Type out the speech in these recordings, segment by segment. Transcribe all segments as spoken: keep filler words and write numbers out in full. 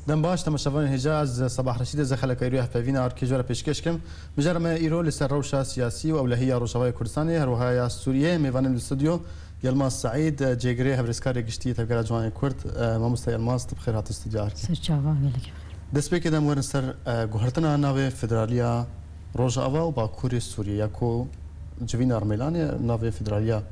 Dem baş, temaşevanên hêja, ez Sebah Reşîd, ez xeleka îro hevpeyvîna arkê ji we re pêşkêş kim. Mijara me îro li ser rewşa siyasî û ewlehî ya Rojavayê Kurdistanê, her wiha ya Sûriyeyê. Mêvanê li stûdyo Yilmaz Seîd, cêgirê hevrêzkarê giştî yê Tevgera Ciwanê Kurd. E, mamoste Yilmaz, tu bi xêr hatî stûdyo arkê. Serçava gelek bi xêr. Destpêkê dem werin ser, e, guhertina navê federaliya Rojava û Bakurê Sûriyê ya ku civîna Rmêlanê navê federaliya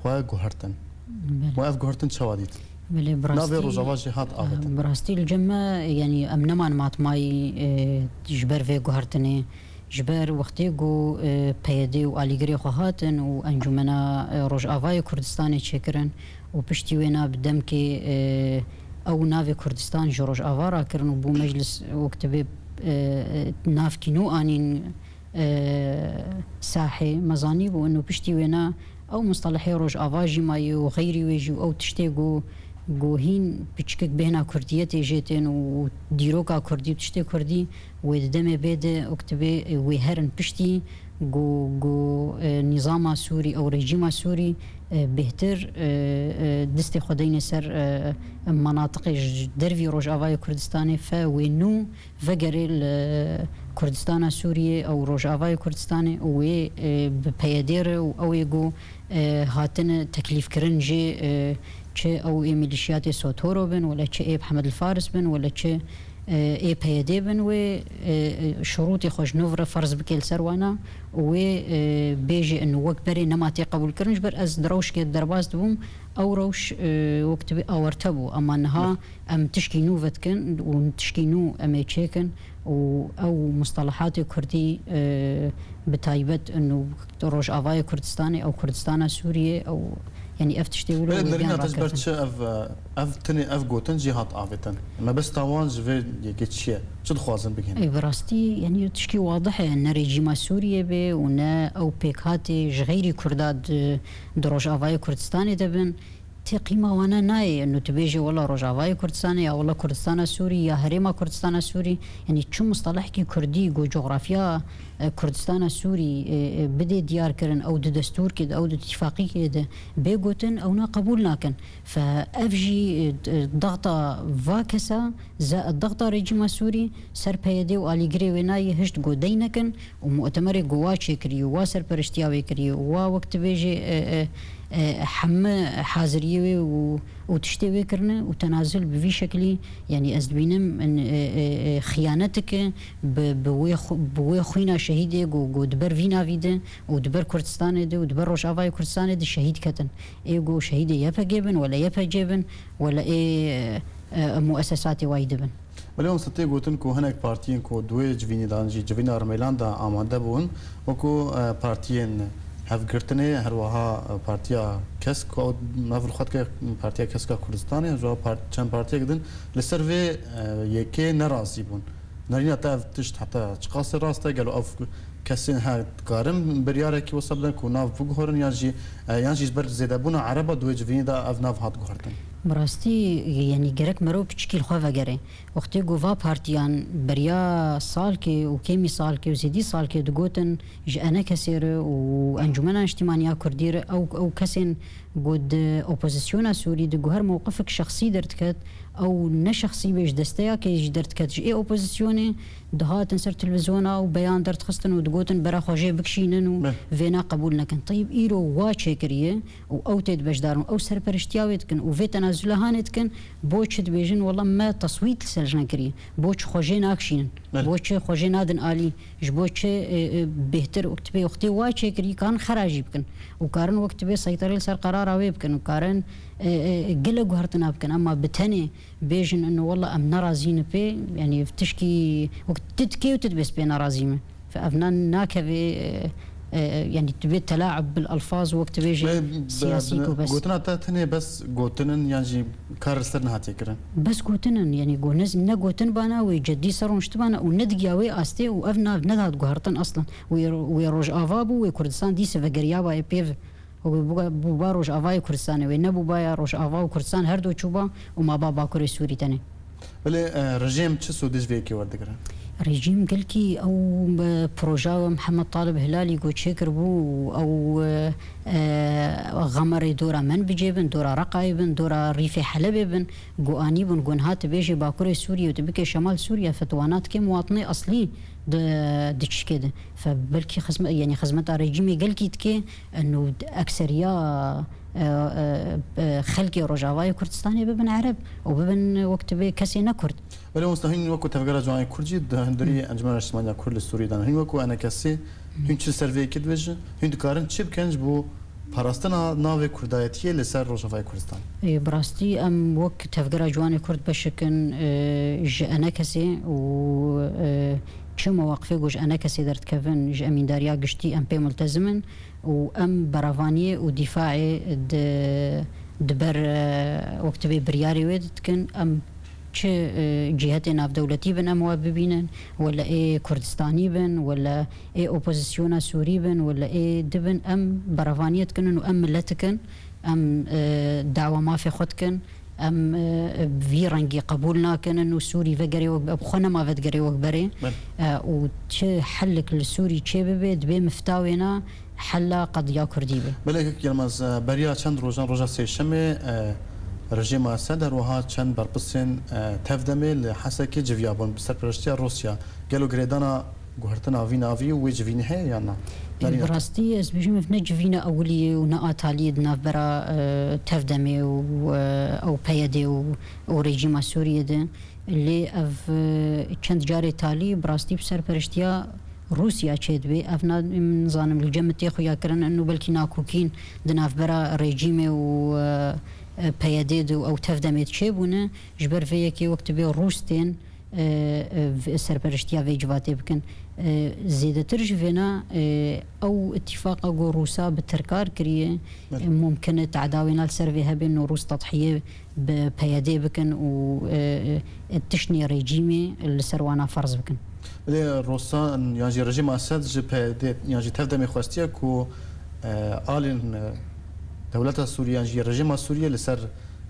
xwe guhertin. Belê. We ev guhertin çawa dît? Belê, bi Navê rastî, Rojava jî hat e, avêtin. Bi rastî li cem me, yanî em neman matmayî, e, ji ber vê guhertinê. Ji ber wextê ku, e, P Y D û alîgirê xwe hatin û Encûmena, e, Rojavayê Kurdistanê çêkirin û piştî wêna bi demkê, e, ew navê Kurdistan ji Rojava rakirin û bû meclis wek tibê, e, e, navkî nû anîn, e, sahê. Me zanîbû û piştî wêna ew mustalehê Rojava jî mayî û xeyrî wê jî û ew tiştê ku, ku hîn piçikik bêhna kurdiyetê jê tên û dîroka kurdî û tiştê kurdî wê di demê bê de wek tibê wê herin piştî ku, ku, e, nîzama Sûrî, ew rejîma Sûrî, e, bêhtir, e, e, distê xwe deyne ser, e, manatiqê ji dervî Rojavayê Kurdistanê fe wê nû vegerê li Kurdistana Sûriyê ew Rojavayê Kurdistanê û wê, e, bi P Y D re û ew ê ku, e, hatine teklîfkirin jê, e, çi ew ê milîşiyatê Sotoro bin, wele çi ê Mihemed El Faris bin, wele çi, e, ê P Y D bin, wê, e, e, şurûtê xwe ji nû re ferz bike li ser wana û wê, e, bêjê ino wek berê nema tê qebûlkirin, ji ber ez di rewşikê de derbas dibûm, ew rewş, e, wek tibê awarte bû. Ama niha Em tişkî nû vedikin û tişkî nû em ê çêkin û ew mustalahatê kurdî, e, bi taybet û Rojavayê Kurdistanê, ew Kurdistana Sûriyê, ew, yanî ev tiştê wilo Belê, wê derîna biyan te ji ber rakirdin. Çi ev, ev tinê, ev gotin jî hat avêtin? Mebesta wan ji vê yekê çi ye? Çi dixwazin bigihînin? Ê, bi rastî, yanî tişkî wadih e, ne rejîma Sûriyê be û ne ew pêkhatê ji xeyrî Kurda di, di Rojavayê Kurdistanê de bin. Tê qîma wana nayê, ino tu bêjê wela Rojavayê Kurdistanê ya wela Kurdistana Sûrî ya Herêma Kurdistana Sûrî, yanî çi mustalehekî kurdî ku cografya, e, Kurdistana Sûrî, e, e, bidê diyar kirin, ew di destûrkê de, ew di tîfaqîkê de bê gotin, ew na qebûl nakin. Fe ev jî, e, d-, daxta va kesa, ze-, daxta rejîma Sûrî ser P Y D û alîgirê wê nayê hişt ku dey nekin, û mu'temerê ku wa çêkirî û wa serperiştiya wê kirî û wa wek tu bêjî, e, e, e, hemî haziriyê wê û, û tiştê wê kirine û tenazul bi vî şeklî, yanî ez dibînim, in, e, e, e, xiyanetik e bi, bi wê xu-, bi wê xwîna şehîdê ku, ku di ber vî navî de û di ber Kurdistanê de û di ber Rojavayê Kurdistanê de şehîd ketin. Ê ku şehîdê Y P G bin, wele Y P C bin, wele ê, e, e, muesesatê wayî de bin. Belê, wisa tê gotin ku hinek partiyên ku di wê civînê de an jî civîna Rmêlan de amade bûn, wekû, e, partiyên hevgirtinê, her wiha, e, Partiya Kesk, ku ew nav li xwe dike Partiya Kesk a Kurdistanê, ji part-, çend partiyek din li ser vê, e, yekê nerazî bûn. Nerîna te ev tişt heta çiqasê rast e? Gelo ev kesên her dikarin biryarekî wisa bidin ku nav biguherin, yan jî, e, yan jî ji ber zêdebûna Ereba di wê civînê de ev nav hat guhertin? Bi rastî, yanî gerek merov piçikî li xwe vegere. Wextê ku va partiyan beriya salkê û kêmî salkê û zêdî salkê digotin ji E N K'ê re û Encûmena Niştîmaniya Kurdî re, ew, ew kesên ku di opozisyona Sûrî de ku her mewqifek şexsî derdiket, ew ne şexsî bê, ji desteyakê jî derdiket, ji ê opozisyonê dihatin ser televîzyona û beyan derdixistin û digotin bera xwe jê bikişînin û Be. vêna qebûl nekin. Teyib îro wa çêkiriye û ew tê di beşdarin û ew serperiştiya wê dikin û vê tenazula hanê dikin, bo çi dibêjin, wela me teswît li ser ji nekiriye, bo çi xwe jê nakişînin, Belê. bo çi xwe jê nadin alî, ji bo çi, e, e, bêhtir wek tibê wextê wa çêkirî karin xera jî bikin û karin wek tibê seyterê li ser qerara wê bikin û karin, e, e, gile guhertina bikin, ema bi tenê bêjin ino wela em nerazî ne pê, yanî tişkî wek tu dikê û tu dibês pê nerazî me. Fe ev na-, nakeve, e, e, yanî tu bê telaub bil alfaz wek tu bêjî Be-, be-, siyasî be-, ku bes. Gotina te tenê bes gotin in yan jî kar li ser nehatiye kirin? Bes gotin in, yanî go-, ne, ne gotin bana wê cedî ser rûniştibana û ne digiya wê astê û ev nav nedihat guhertin aslan. Wê, wê Rojava bû, wê Kurdistan dîse vegeriya bayê pêv. Û bû, bû ba Rojavayê Kurdistanê wê, nebû baya Rojava û Kurdistan her du çûba û ma ba Bakurê Sûrî tenê. Belê, e, rejîm çi sûdî ji vê yekê werdigire? Rejîm gelkî ew, e, proja Mihemed Talib Hilalî ku çêkiribû û ew, e, e, xemerê dora Menbicê bin, dora Reqayê bin, dora Rîfê Helebê bin, ku anîbûn, ku niha tu bêjî Bakurê Sûriyê û tu bike Şemal Sûriye, fetwana dike muwatinê eslî di, di çikê de. Fe belkî xizme-, yanî xizmeta rejîmê gelkî dike, eno ekseriya, e, e, e, xelkê Rojavayê Kurdistanê bibin Ereb û bibin wek tu bê kesê ne Kurd. Belê, mamosta, hûn wekî Tevgera Ciwanê Kurd jî di hundirî Encûmena Niştimanî ya Kurd li Sûriyê de ne. Hûn wekî E N K S'ê, hûn çi li ser vê yekê dibêjin? Hûn dikarin çi bikin ji bo parastina navê kurdayetiyê li ser Rojavayê Kurdistan? Ê, bi rastî em wek Tevgera Ciwanê Kurd beşek in, e, ji E N K S'ê û, e, çi mewaqifê ku ji E N K S'ê derdikevin, ji emîndariya giştî em pê multezim in û em beravaniyê û dîfaê di, di ber, e, wek tu bê biryarê wê dikin. Em çi, e, cîhetê navdewletî bin em wa bibînin, wele ê Kurdistanî bin, wele ê opozisyona Sûrî bin, wele ê di bin, em berevaniyê dikin û em milet dikin, em, e, dawa mafê xwe dikin, em, e, vî rengî qebûl nakin û Sûrî vegerê wek, bi xwe nema vedigerê wek berê. Belê. E, û çi helik li Sûrî çê bibe, dibê mifta wêna hela qediya Kurdî be. Belê, Kek Yilmaz, e, beriya çend rojan, roja Sêşemê, e, rejîma Esed her wiha çend berpirsên, e, Tevdemê li Hesekê civiyabûn bi serpereştiya Rûsya. Gelo girêdana guhertina vî navî û wê civînê heye yan na? E, Nerîna bi te? Rastî ez bêjim, ev ne civîna ewilî ye û ne a talî ye di navbera, e, Tevdemê û, e, ew P Y D û, û rejîma Sûriyê de. Lê ev, e, çend carê talî bi rastî bi serpereştiya Rûsya çêdibe. Ev na, min nizanim li cem min tê xuyakirin, eno belkî nakokîn di navbera rejîmê û, e, e, P Y D de û ew Tevdemê de çêbûne. Ji ber vê yekê wek tu bê Rûs tên, e, e, v-, serpereştiya vê civatê bikin. E, zêdetir ji vêna, e, ew îtîfaqa ku Rûsa bi Tirka re kiriye, Belê. E, mumkin e teda wêna li ser vê hebe, no Rûs tedhiyê bi P Y D bikin û, e, e, tiştê rejîmê li ser wana ferz bikin. Belê, Rûsa yan jî rejîma Esed ji P Y D yan jî Tevdemê xwestiye ku, e, alên, e, dewleta Sûriyê yan jî rejîma Sûriyê li ser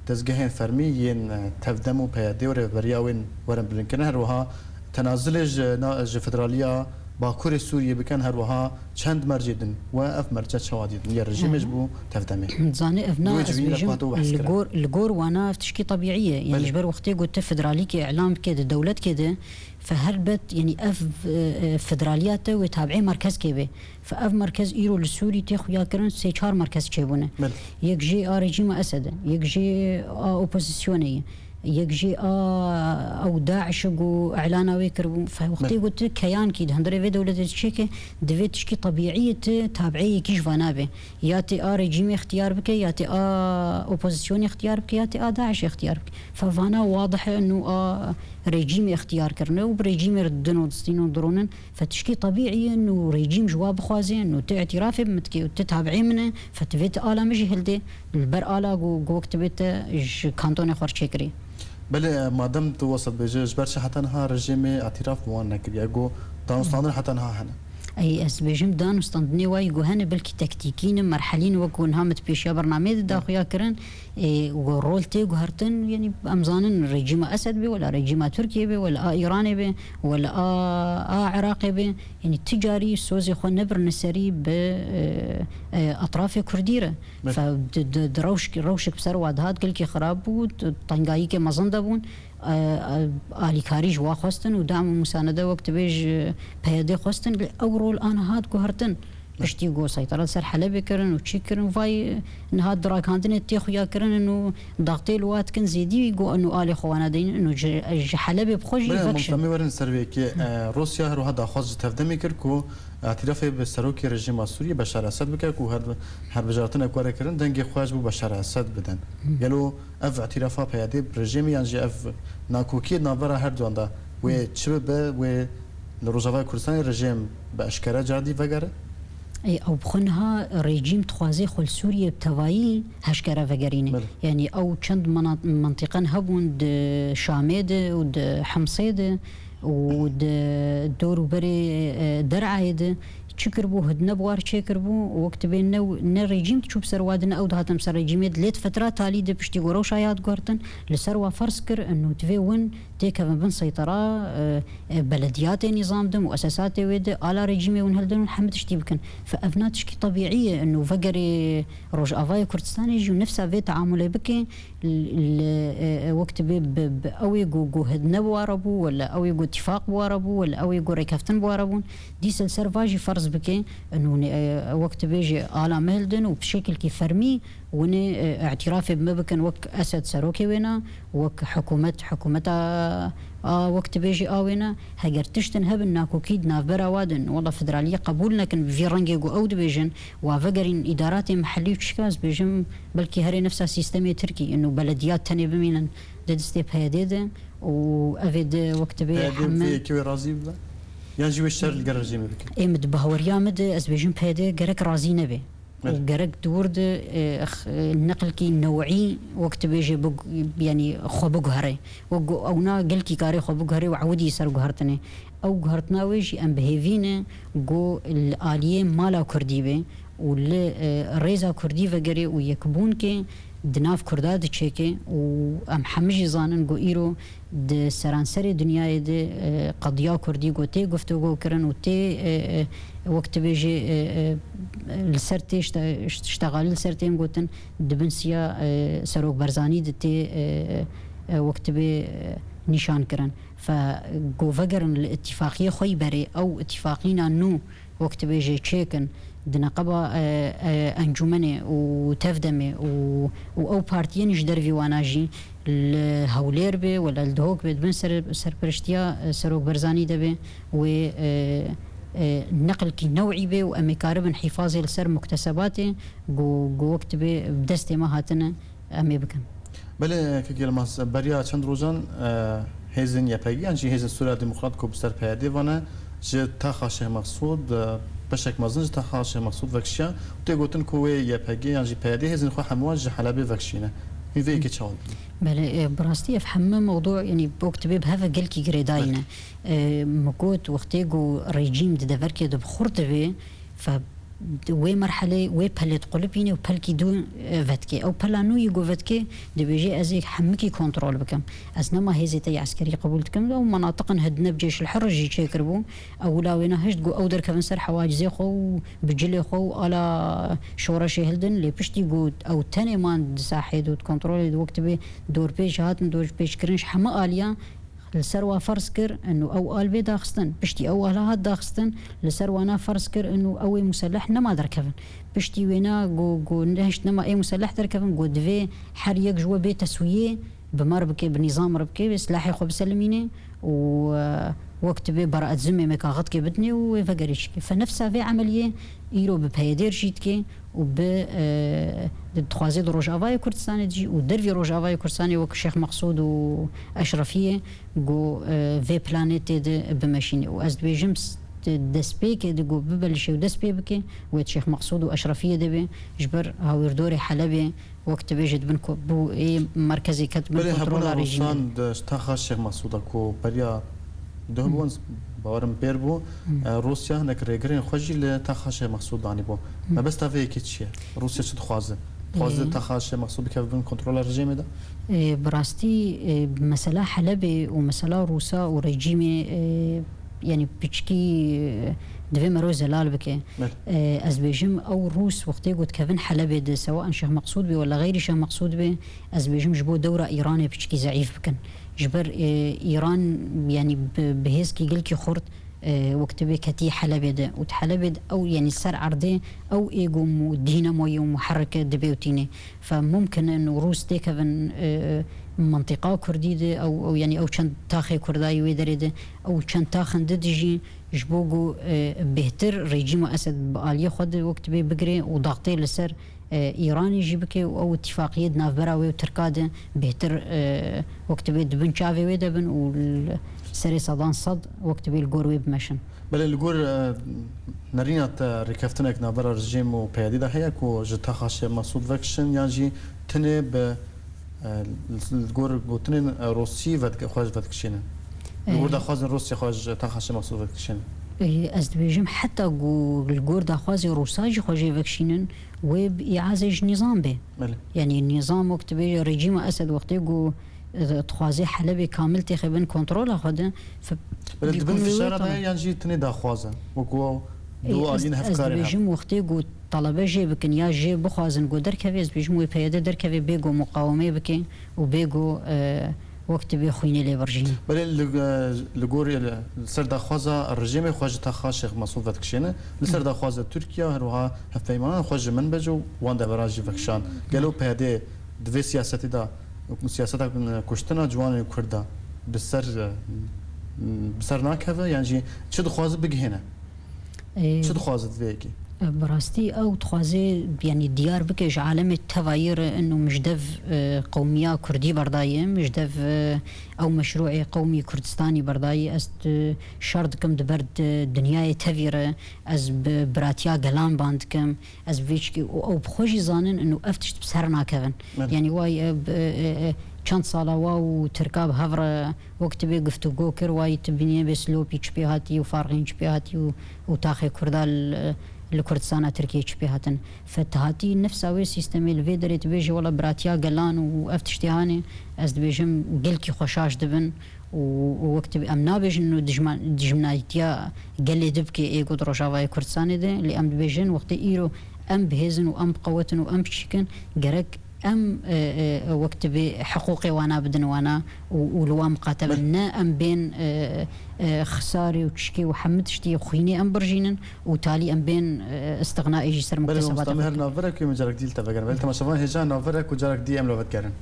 dezgehên fermî yên, e, Tevdem û P Y D û rêveberiya wên werin bilinkirin. Her wiha tenazilê ji na-, ji federaliya Bakurê Sûriyê bikin, her wiha çend mercê din we ev merce çawa dîtin? Ya rejîmê ji bo Tevdemê. Zanî ev na, Wê ez civînê bêjim, ku hate û behs li kirin. gor, li gor wana ev tişkî tebîî ye. Yanî Belê. ji ber wextê ku tu federalîkê îlan bike di dewletkê de, fe helbet, yanî ev, e, e, federaliya te wê tabiê merkezkê be. Fe ev merkez îro li Sûrî tê xuyakirin, sê çar merkez çêbûne. Belê. Yek jê a rejîma Esed e, yek jê a opozisyonê ye. Yek jî a ew DAIŞ e ku îlana wê kiribû. Fe wextê Belê. ku tu keyankî di hundirê vê dewletê diçêke, divê tişkî tebîî ye tu tabiê yekî ji vana be. Ya tê a rejîmê ixtiyar bike, ya tê a opozisyonê ixtiyar bike, ya tê a DAIŞê ixtiyar bike. Fe vana wadih e, nû a rejîmê ixtiyar kirine û bi rejîmê re didin û distînin û dironin. Fe tişkî tebîî ye, nû rejîm ji wa bixwaze, nû tu îtîrafê bi min dikê û tu tabiê min e, fe tu vê tu ala min jî hildê. Li ber ala ku, ku wek tu bê te ji kantonê xwe re çêkirî. Belê, madem tu wisa dibêjî, ji ber çi heta niha rejîmê îtîraf bi wan nekiriye? Ku danûstandin heta niha hene? Ey, ez dibêjim, danûstandinê wayî ku hene, belkî tektîkî ne, merhelî ne, wek ku niha min di pêşiya bernameyê de daxuya kirin, ê, ku rol tê guhertin, yanî em zanin rejîma Esed be, wela rejîma Tirkiyê be, wela a Îranê be, wela a, a Iraqê be, yanî ti carî sozê xwe nebirine serî bi, e, e, etrafê Kurdî re. Belê. Fe di, di, di rewşk-, rewşek bi ser wa dihat, gelkî xirab bû, di tengayîkê mezin de bûn. E, e, alîkarî ji wa xwestin û dam û musanede wek tu bê ji P Y D xwestin, lê ew rol a niha hat guhertin. Belê. Piştî ku seytera li ser Helebê kirin û çî kirin, vay niha di rakandinê tê xuya kirin û daxtê li wa dikin zêdî ku eno alê xwe wana deynin û ji, ji Helebê bi xwe jî Belê, vekşin. Mamosta, em ê werin ser vê yekê. E, Rûsya her wiha daxwaz ji Tevdemê kir ku îtîrafê bi serokê rejîma Sûriyê Beşar Esed bike ku her, her bijartinek were kirin, dengê xwe ji bo Beşar Esed bidin. Gelo ev îtîrafa P Y D bi rejîmê yan jî ev nakokiyê di navbera her duyan de wê çi bibe, wê li Rojavayê Kurdistanê rejîm bi eşkere cardî vegere? Ê, ew bi xwe niha rejîm dixwaze xwe li Sûriyê bi tevayî heşkere vegerîne. Belê. Yanî ew çend mena-, mentiqen hebûn di Şamê de û di Himsê de û di dor û berê, e, Der'ayê de çi kiribû, hidne bi war çêkiribû, wek dibê ne, ne rejîm diçû bi ser wa de, ne ew dihatin bi ser rejîmê de, lê di fetra talî de piştî ku rewşa ya diguhertin, li ser wa ferz kir, eno divê win têkevin bin seytera, e, e, belediyatê nîzam de, muesesatê wê de, ala rejîmê hûn hildin û hemî tiştî bikin. Fe ev na tişkî tebîî ye, ino vegerê Rojavayê Kurdistanê jî û nifsa vê teamulê bike, li, li, e, e, wek tibê bi, bi ew ê ku, ku hidne bi wa re bû, wela ew ê ku tifaq bi wa re bû, wela ew ê ku rêkeftin bi wa re bûn, dîsa li ser va jî ferz bike, ino, e, wek tibê jî ala me hildin û bi şekilkî fermî winê, e, îtirafê bi me bikin wek Esed serokê wê ne, wek hikûmet, hikûmeta, a, wek tibêjî a wê ne. Heger tiştin hebin nakokî di navbera wa din, wela federaliyê qebûl nekin, bi vî rengê ku ew dibêjin, wa vegerîn îdaratê mihellî û çika ez bêjim, belkî herê nefsa sîstemê Tirkî, ino belediya tenê bimînin di destê P Y D de û ev ê di wek tibê P Y D heme vê yekê wê razî bibe? Yan jî wê şer li gel rejîmê bike? Ê min di bahweriya min de ez bêjim P Y D gerek razî nebe. Û Evet. gerek di wir de, e, x-, e, neqlkî new'î wek tu bêjê big-, yanî xwe biguhere. Wek gu-, ewna gelkî karê xwe biguhere û ewidî ser guhertinê. Ew guhertina wê jî em bi hêvî ne ku li aliyê mala Kurdî be û li, e, rêza Kurdî vegerê û yekbûnkê di nav Kurda diçêke û em hemî jî zanin ku îro di seranserê dinyayê de, e, qediya Kurdî ku tê guftûgo kirin û tê, e, e, wek tu bêjê, e, e, li ser tê işte-, iştexalî li ser tên gotin, di bin siya, e, Serok Barzanî de tê, e, e, wek tu bê, e, nîşan kirin. Fe ku vegerin li îtîfaqiyê xwe yî berê, ew îtîfaqîna nû wek tu bêjê çêkin, di neqeba, e, e, encûmenê û tevdemê û, û ew partiyên ji dervî wana jî li Hewlêr bê, wela li Dihok bê, di bin ser-, serpiriştiya, e, Serok Barzanî de bê, wê, e, e, neqlkî new'î bê û em ê karibin hîfazê li ser muktesebatê ku, ku wek tu bê bi destê me hatine, em ê bikin. Belê, kek Yilmaz, beriya çend rojan, e, hêzên Y P G yan jî Hêzên Sûriya Demokrat ku bi ser P Y D ve ne, ji taxa Şêx Mexsûd, e, beşek mezin ji taxa Şêx Mexsûd vekişiya û tê gotin ku wê Y P G yan jî P Y D hêzên xwe hemû wan ji Helebê vekişîne. Hîn vê yekê çawa dibînî? Belê, e, bi rastî ev heme mewdû, yanî wek tu bê bi heve gelkî girêdayî ne. Belê. E, min got, wextê ku rejîm di deverkê de bi xurt dibe, fe wê merhelê, wê pelê diqulipîne û pelkî dû, e, vedikê. Ew pela nû yî ku vedikê, dibêje, ez ê hemikî kontrol bikim. Ez nema hêzê te yê eskerî qebûl dikim. Ew menatiqin hidne bi cêşilhir jî çêkiribû. Ew wila wêna hişt ku ew derkevin ser hewacizê xwe û bi cilê xwe û ala şoreşê hildin. Lê piştî ku ew tenê man di sahê de û di kontrolê de wek tibê dorpêç hatin, dorpêçkirin ji hemû aliyan, li ser wa ferz kir, ino ew al bê daxistin. Piştî ew ala hat daxistin, li ser wana ferz kir, ino ew ê museleh nema derkevin. Piştî wêna ku, ku nehişt nema ê museleh derkevin, ku divê her yek ji we bê teswiyê, bi me re bike, bi nîzam re bike, wê silahê xwe biselimîne û, e, wek tu bê beraet zimê me kaxidkê bidinê û wê vegerê çike. Fe nefsa vê emeliyê îro bi P Y D re jî dike û bi, e, dixwaze di Rojavayê Kurdistanê de jî û dervî Rojavayê Kurdistanê wek Şêx Mexsûd û Eşrefiyê ku, e, vê planê tê de bimeşîne. Û ez dibêjim s-, destpêkê de ku bibe li şêwdest pê bike, wê di Şêx Mexsûd û Eşrefiyê de be, ji ber hawîrdorê Helebê, wek tu bêjî, di bin ku bû ê merkezê ket bin Belê, kontrola hebûna rejîmê. Rûsan di taxa Şêx Mexsûda ku beriya duh bûn, bawerim pêr bû, Hmm. e, Rûsya hinek rêgirên xwe jî li taxa Şêx Mexsûd danîbû. Hmm. Mebesta vê yekê çi ye? Rûsya çi dixwaze? Dixwaze Ê. taxa Şêx Mexsûd bikeve bin kontrola rejîmê de? Ê, bi rastî, ê, mesela Helebê û mesela Rûsa û rejîmê, ê, yanî piçkî, e, divê mero zelal bike. Belê. E, ez bêjim, ew Rûs wextê ku dikevin Helebê de, sewa an Şêx Mexsûd be wala xeyrî Şêx Mexsûd be, ez bêjim ji bo dewra Îranê piçkî zeîf bikin. Ji ber, e, Îran, yanî bi, bi hêzkî gelkî xurt, e, wek tibê ketî Helebê de. Û di Helebê de ew, yanî ser erdê ew ê ku mu-, dînemoyê û muherrike dibê û tînê. Fe mumkin in Rûs têkevin, e, mintîqa Kurdî de, ew, ew, yanî ew çend taxê Kurdayî wê derê de, ew çend taxin di dijî ji bo ku, e, bêhtir rejîma Esed bi aliyê xwe de wek tibê bigire û daxtê li ser, e, Îranê jî bike û ew îtîfaqiyê di navbera wê û Tirka de bêhtir, e, wek tibê di bin çavê wê de bin û li serê sedan sed wek tibê li gor wê bimeşin. Belê, li gor, e, nerîna te rêkeftinek navbera rejîm û P Y D de heye ku ji taxa Şêx Mesûd vekişin yan jî tenê bi, e, li gor gotinên, e, Rûsî vedike-, xwe vedikişînin? Li gor E, daxwazên Rûsya xwe ji taxa Şêx Mesûd vedikişînin? E, ez dibêjim heta ku li gor daxwazê Rûsa jî xwe jê vekişînin, wê bi îazê ji nîzam bê. Belê. Yanî nîzam wek tu bêje rejîma Esed wextê ku, e, dixwaze Helebê kamil têxe bin kontrola xwe de. Fe-, Belê, di bin bîkûn wê fişara de wê ye yan jî tenê daxwaz e? Wekî Ê, du ez, aliyên ez hevkarê dibêjim, hevkarê wextê ku talebe jê bikin ya jê bixwazin ku derkeve, ez dibêjim wê P Y D derkeve bê ku muqawemê bike û bê ku, e, wek tibê xwînê lê birjîne. Belê li, li gor, li ser daxwaza rejîmê xwe ji taxa Şêx Mesûd vedikişêne. Li ser daxwaza Tirkiye her wiha hevpeymanan xwe ji min be û wan deveran jî vekişan. Gelo P Y D di vê siyasetê de, siyaseta kuştina ciwanên Kurd de bi ser, bi ser nakeve, yan jî çi dixwaze bigihêne? Ê, Çi dixwaze di vê yekê? Bi rastî ew dixwaze, yanî diyar bike ji alemê tevayî re ino min ji dev, e, qewmiya Kurdî berdayî, min ji dev, e, ew meşrûê qewmî Kurdistanî berdayî. Ez, e, şer dikim di ber di-, dinyayê tevî re, ez bi biratiya gelan ban dikim, ez bi vê çikê û ew bi xwe jî zanin ino ev tişt bi ser nakevin. Evet. Yanî way, e, bi, e, e, çend sala wa û Tirka bi hev re wek tibê guftûgo kir, wayî tu bînî bê Silopî çi pê hatî û Farqîn çi pê hatî û, û taxê Kurda li, li Kurdistana Tirkiyê çi pê hatin. Fe ti hatî nifsa wê sîstemê li vê derê dibêjî, wela biratiya gelan û ev tiştê hanê, ez dibêjim gelkî xwe şaş dibin û, û wek tibê em nabêjin û dijman-, dijminayîtiya gelê di bike ê ku di Rojavayê Kurdistanê de, lê em dibêjin wextê îro em bi hêz in û em bi qewet in û em biçîk in, gerek em, e, e, wek tibê hiqûqê wana bidin wana û, û li wan miqate bin. Belê. Ne em bên, e, e, xisarê û çişkê û hemû tiştî xwînê em birjînin û talî em bên, e, îstixnayê jî ser Belê, muktesebatê mamosta, me xwe her bikin. Navberek wê min carek dî li te vegerin. Belê, temaşevan hêja navberek û carek dî em li we vedigerin.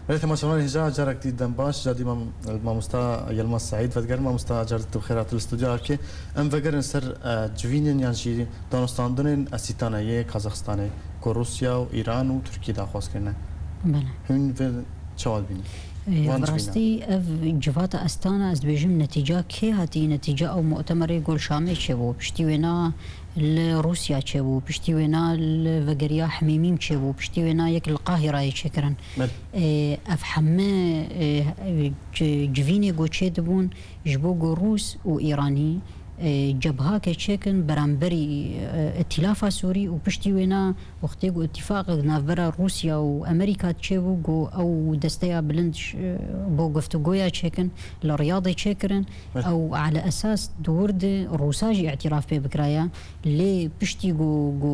Belê, temaşevan hêja carek dî dem baş, carek dî mam-, mamosta Yilmaz Seîd vedigerin. Mamosta, carek dî tu bi xêr hatî li stûdyoya Erkê. Em vegerin ser, e, civînên yan jî danûstandinên Estîtana yê Kazaxistanê ku Rûsya û Îran û Tirkî daxwaz kirine. Belê. Hûn vê çawa dibînin? Ê, Van bi civînan. Rastî ev civata Estana, ez dibêjim, netîca kê hatî? Netîca ew mutemerê ku li Şamê çêbû. Piştî wêna li Rûsya çêbû. Piştî wêna li vegeriya Hemîmîm çêbû. Piştî wêna yek li Qahîrayê çêkirin. Belê. Ê, ev heme, ê, ci-, civînê ku çêdibûn ji bo ku Rûs û Îranî, ê, cebhake çêkin beramberî, ê, Îtîlafa Sûrî û piştî wêna wextê ku îtîfaqek navbera Rûsya û Amerîka çêbû, ku ew desteya bilind ji, bo guftûgoya çêkin li Riyadê çêkirin. Evet. Ew ala esas di wir de Rûsa jî îtîraf pê bikiraya. Lê piştî ku, ku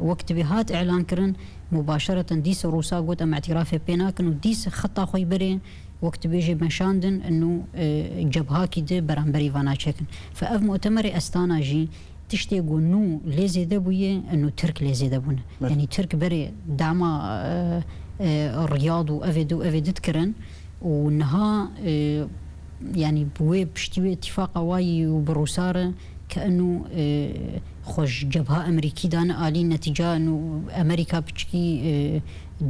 wek tibê hat îlan kirin, mubaşereten dîsa Rûsa got, em îtîrafê pê nakin û dîsa xeta xwe yî berê wek tibêjê meşandin, inu, e, cebhakî di beramberî vana çêkin. Fe ev mutemerê Estana jî tiştê ku nû lê zêde bûye, inu Tirk lê zêde bûne. Evet. Yanî Tirk berê dema, e, e, Riyad û evê di û evê di dikirin û niha, e, yanî bi wê piştî wê îtîfaqa wayî û bi Rûsa re ke inu, e, xwe ji cebha Amerîkî dane alî, netîca inu Amerîka piçikî, e,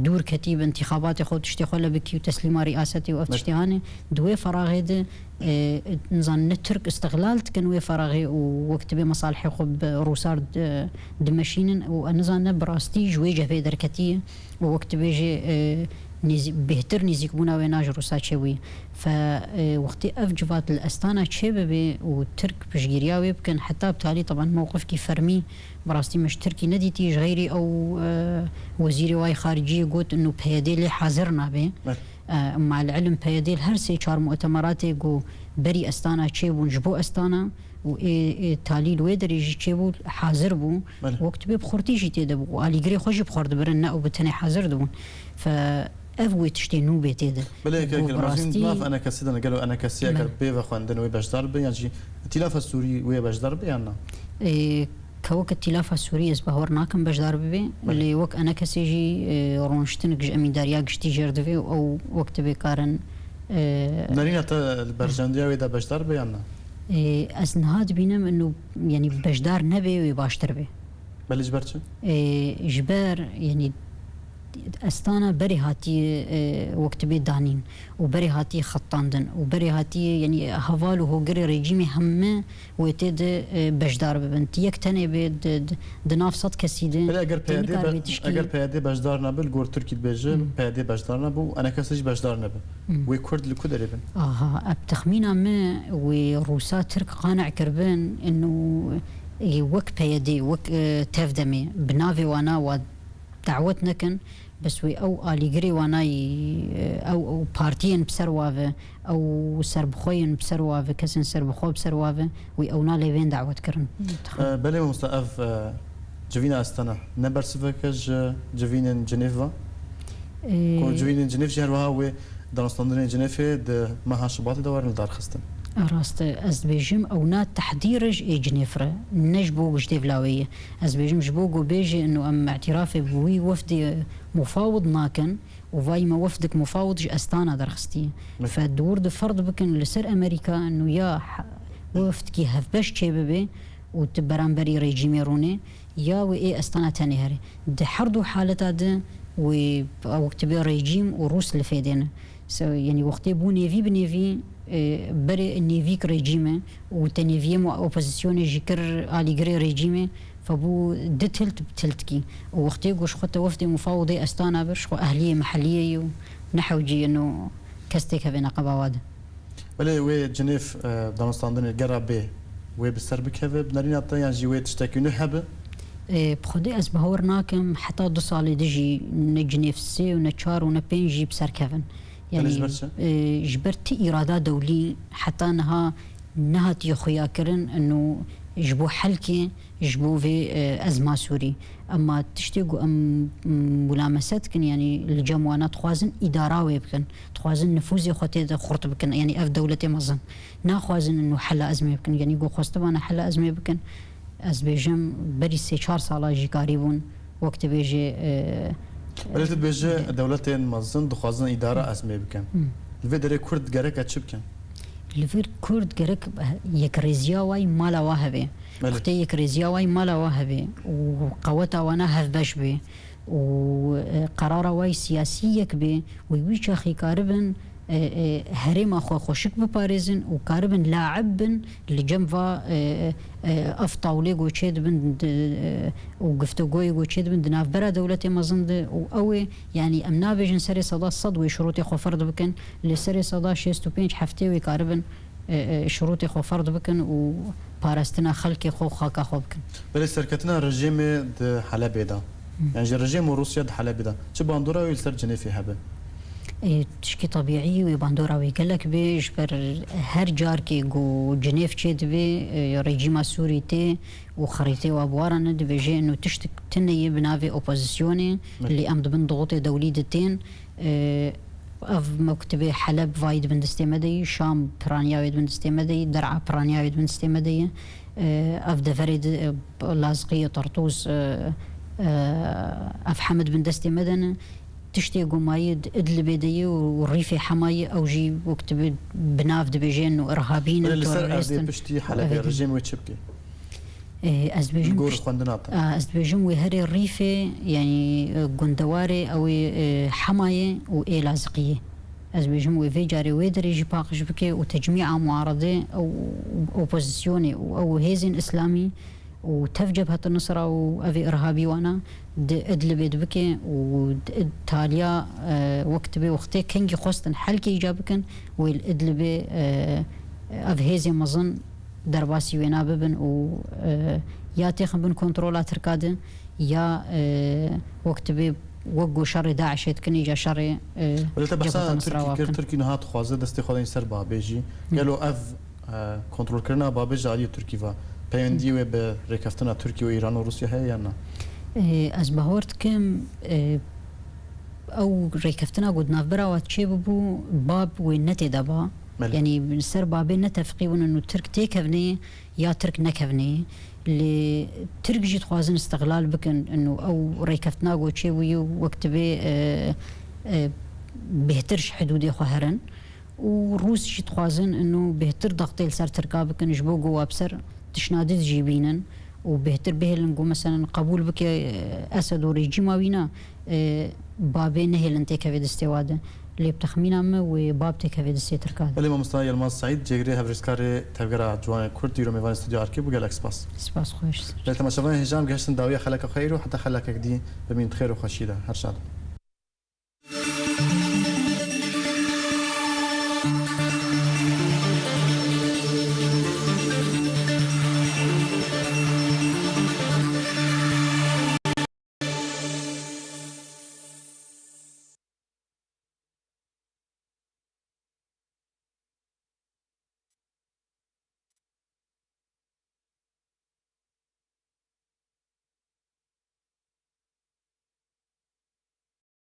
dûr ketî bi întîxabatê xwe û tiştê xwe le bikî û teslîma rîasetê û ev Evet. tiştê hanê. Di wê feraxê de, e, nizan ne Tirk îstixlal dikin wê feraxê û wek tibê mesalihê xwe bi Rûsar di-, dimeşînin û nizan ne bi rastî ji wê cebhê derketiye û wek tibêjê, e, nêzî-, bêhtir nêzîkbûna wê na ji Rûsa çêbûye. Fe, e, wextê ev civat li Estana çêbibe û Tirk piştgiriya wê bikin, heta bi talî teban mewqifkî fermî bi rastî me ji Tirkî nedîtî, ji xeyrî ew, e, wezîrê wayî xariciyê got, inu P Y D lê hazir nabe. Evet. E, mal ilim P Y D li her sê çar mutemeratê ku berî Estana çêbûn ji bo Estana û ê, ê talî li wê derê jî çêbû, hazir bû. Belê. Wek tu bê bi xurtî jî tê de bû û alîgirê xwe jî bi xwe dibirin, ne ew bi tenê hazir dibûn. Fe ev wê tiştê nû bê tê de. Belê, Ku yek bi mezin rastî nav enekesî de gelo enekesî eger Belê. bê vexwendin wê beşdar be, yan jî Îtîlafa Sûrî wê beşdar be yan na? Ê, Kewek Îtîlafa Sûrî ez bawer nakim beşdar bibe, Belê. lê wek enekesê jî, e, roniştinek ji emîndariya giştî jêr divê û ew wek tibê karin, e, Nerîna te li berjendiya wê de beşdar be yan na? Ê, ez niha dibînim inu, yanî beşdar nebe wê baştir be. Belê ji ber çi? Ê, ji ber, yanî Estana berê hatiye, e, wek tu bê danîn û berê hatiye xetandin û berê hatiye, yanî heval û hogirê rejîmê heme wê tê de, e, beşdar bibin. Ti yek tenê bê di, di, di nav sed kesî de Belê eger tê P Y D nikare be-, bê tişkî. Eger P Y D beşdar nebe, li gor Tirkî dibêje, Hmm. P Y D beşdar nebe û eneke sê jî beşdar nebe. Hmm. Wê Kurd li ku derê bin? Aha, ev texmîna me wê Rûsa Tirk qane kiribin, inu, e, wek P Y D, wek, e, tevdemê, bi navê wana wa dawet nekin, bes wê ew alîgirê wana yî, ew, ew partiyên bi ser wa ve, ew serbixwe yên bi ser wa ve, kesên serbixwe bi ser wa ve, wê ewna lê bên dawet kirin. E, belê mamosta, ev, e, civîna Astana ne bersivek e ji civînên Cinêv ve? E, Ku civînên Cinêv jî her wiha wê danûstandinên Cinêvê di meha Şubatê de werin lidarxistin. Rast e, ez dibêjim ewna tehdîr e ji ê Cinêv re, ne ji bo gijdê vila wê ye. Ez bêjim ji bo ku bêjê inu em îtirafê bi wî wefdê mufawid nakin û vayî me wefdik mufawid ji Astana derxistiye. Belê. Fe dûr di ferd bikin li ser Amerîka inu ya he-, wefdkî hevbeş çêbibe û tu beramberî rejîmê rûnê ya wê ê Astana tenê here. Di her du haleta de wê wek tu bê rejîm û Rûs li fêdê ne. Se-, yanî wextê bû nêvî bi nêvî, e, berê nêvîk rejîm e û te nêviyê mu-, opozisyonê jî kir alîgirê rejîmê, fe bû di tilt bi tiltkî. Û wextê ku ji xwe te wefdê mufawidê Astana bir, ji xwe ehliyê mehelliyê yî û ne hewcî ino kes têkeve neqeba wa de. Belê wê Cinêv, e, danûstandinê gera bê, wê bi ser bikeve, bi nerîna te yan jî wê tiştekî nû hebe? E, bi xwedê ez bawer nakim heta du salê di jî ne Cinêv sê û ne çar û ne pênc jî bi ser kevin. Belê ji ber çi? E, ji ber ti îrada dewlî heta niha nehatiye xuyakirin, ino ji bo helkê, ji bo vê, e, ezma Sûrî. Ema tiştê ku em, m, mulameset dikin, yanî li cem wana dixwazin îdara wê bikin, dixwazin nifûzê xwe tê de xurt bikin, yanî ev dewletê mezin. Naxwazin ino hela ezmê bikin, yanî ku xwestibana hela ezmê bikin, ez bêjim berî sê çar sala jî karîbûn, wek tu bêjê, e, Belê tu dibêje e, dewletên mezin dixwazin îdara ezmê bikin. Hmm. Li vê derê Kurd gerek e çi bikin? Li vir Kurd gerek yekrêziya wayî mala wa hebe. Belê. Wextê yekrêziya wayî mala wa hebe û qeweta wana hevbeş be û, e, qerara wayî siyasî yek be, wê wî çaxî karibin, e, e, herêma xwe xweşik biparêzin û karibin laib bin li cem va, e, e, ev tawlê ku çêdibin di, e, û giftugoyê ku çêdibin di navbera dewletê mezin de û ew ê, yanî em nabêjin serê seda sed wê şirûtê xwe ferd bikin, lê serê seda şêst û pênc heftê wê karibin, e, e, şirûtê xwe ferd bikin û parastina xelkê xwe û xaka xwe bikin. Belê serketina rejîmê di Helebê de, Hı. yan jî rejîm û Rûsya di Helebê de çi bandora wê li ser Cinêfê hebe? E, tişkî tebîî wê bandora wê gelek bê, ji ber her carkê ku Cinêv çêdibe, e, rejîma Sûrî tê û xerîtê wa bi wa re ne, dibêje ino tiştik tune ye bi navê opozisyonê, Belê. lê em di bin dixutê dewlî de tên. E, ev mektebê Heleb vayî di bin destê me de yî, Şam piraniya wê di bin destê me de yî, Der'a piraniya wê di bin destê me de yî. E, ev deverê di, e, Laziqiyê, Tertûs, e, e, ev heme di bin destê me de ne. Tiştê ku mayî di Idlibê de yî û Rîfê hema yî, ew jî wek tu bi, bi nav dibêje û irhabî ne, Belê li ser erdê terorîst in piştî û Helebê evê din. rejîm wê çi bike? Ê, ez dibêjim Li gor pişt-, xwendina te. a, ez dibêjim wê herê Rîfê, yanî, e, gundewarê ew ê, e, Hemayê û ê Laziqiyê. Ez dibêjim wê vê carê wê derê jî paqij bike û tecmîa muaredê ew opozisyonê û ew hêzên îslamî û tev Cebhet Nusra û evê irhabî wana di Idlibê dibike û di Id-, taliya, e, wek tibê wextê kengî xwestin helkê îca bikin, wê li Idlibê, e, ev hêzê mezin derbasî wêna bibin û, e, ya têxin bin kontrola Tirka de ya, e, wek tibê wek ku şerê DAIŞê dikin, îca şerê, e, Wele te behsa Cebheta Nusra Tirkî wa kir, bikin. Tirkî niha dixwaze destê xwe dayîn ser Babê jî. Hı. Gelo ev, e, kontrolkirina Babê ji aliyê Tirkî ve peyvendiyê wê bi rêkeftina Tirkî û Îran û Rûsya heye yan na? E, ez bawer dikim, e, ew rêkeftina ku di navbera we çêbibû, Bab wê ne tê de ba. Belê. Yanî li ser Babê ne tefqî bûn û Tirk têkevnê ya Tirk nekevnê. Lê Tirk jî dixwazin îstixlal bikin û ew rêkeftina ku çêbûyî wek dibê, e, e, bêhtir ji hidûdê xwe herin. û Rûs jî dixwazin ino bêhtir daxtê li ser Tirka bikin, ji bo ku wa bi ser tişna din jî bînin û bêhtir bihêlin ku meselen qebûl bike, e, Esed û rejîma wî ne, e, babê nehêlin têkeve destê wa de. Lê bi texmîna min wê bab têkeve destê Tirka de. Belê, mamosta Yilmaz Seîd, cêgirê hevrizkarê Tevgera Ciwanê Kurd, îro mêvanê Stûdyo Erkê bû, gelek spas. Spas, xweş. Belê, temaşevanên hêja em gihiştin dawiya xeleka xwe, îro heta xelekek dî bimînin di xêr û xweşiyê de. Her şad.